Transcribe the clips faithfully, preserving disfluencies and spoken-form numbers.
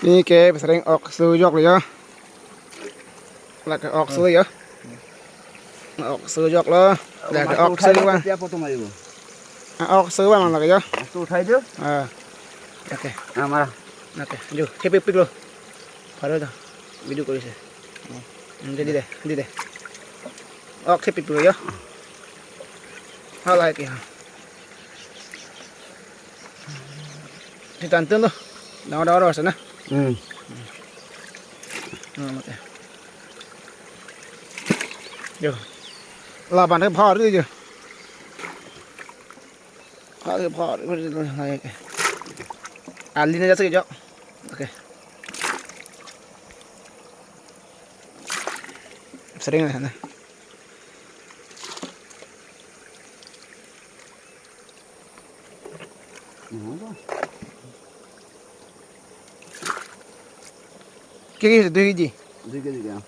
Pini ke pesering ok sujok lo yo. Lake ok su yo. Ok sujok lo. Lake ok su lo. Dia foto mari lo. Ah, ok su lo mang lake yo. Itu uthai dia. Ah. Oke. Nah, mara. Oke, jo, kepik pik lo. Paro to. Video call se. Hmm, jadi deh, jadi deh. Ok, kepik pik lo yo. Halai ke. Di tantun tuh. Dang dang ros na. Hmm. Hmm, mate. Jo. Laban ke bhar di jo. Bhar, bhar, bhar, bhar, bhar. Ali na jasa jo. Oke. Sering na. Ke ke dui keji? Dui keji ya.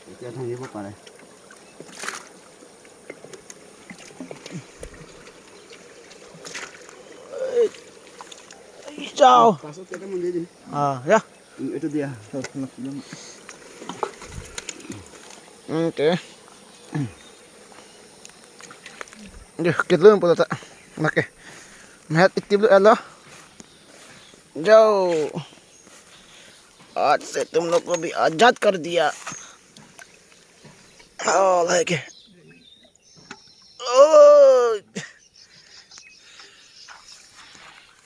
Itu yang ini apa? Ciao. Pasok kita mau jadi. Ah, ya. Itu dia. Oke. Deh, kita belum putar tak. Oke. Mehat itip lo alo. Jao. आज से तुम लोग को भी आजाद कर दिया। Oh, like. Oh.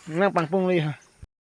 Nang pangpung li ha.